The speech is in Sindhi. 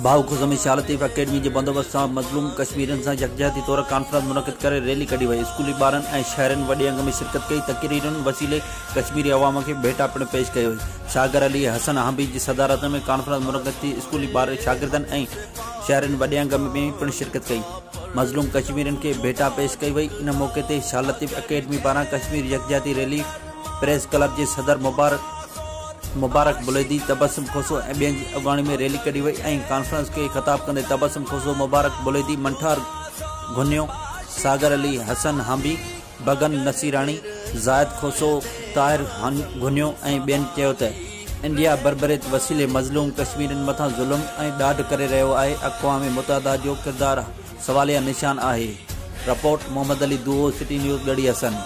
ڀائو کوسو ۾ شاهه لطيف اڪيڊمي جي بندوبست سان مظلوم ڪشميرين سان يڪجهتي طور ڪانفرنس منعقد ڪري ريلي ڪڍي وئي. اسڪولي ٻارن ۽ شهرين وڏي انگ ۾ شرڪت ڪئي. تقريرن وسيلي ڪشميري عوام کي ڀيٽا پڻ پيش ڪئي وئي. ساگر علي حسن هانبي جي صدارت ۾ ڪانفرنس منعقد ٿي. اسڪولي ٻار شاگردن ۽ شهرين وڏي انگ ۾ پڻ شرڪت ڪئي. مظلوم ڪشميرين کي ڀيٽا پيش ڪئي وئي. ان موقعي تي شاهه لطيف اڪيڊمي پاران ڪشمير يڪجهتي ريلي پريس ڪلب جي صدر مبارڪ مبارڪ بليدي، تبسم کوسو ۽ ٻين جي اڳواڻي ۾ ريلي ڪڍي وئي ۽ ڪانفرنس کي خطاب ڪندي تبسم کوسو، مبارڪ بليدي، منٺار گهنيو، ساگر علي، حسن هانبي، بگن نصيراڻي، زاهد کوسو، طاهر گهنيو ۽ ٻين چيو ته انڊيا بربريت وسيلي مظلوم ڪشميرين مٿان ظلم ۽ ڏاڍ ڪري رهيو آهي، اقوام متحده جو ڪردار سواليه نشان آهي، رپورٽ، محمد علي دوهو، سٽي نيوز ڳڙهي حسن.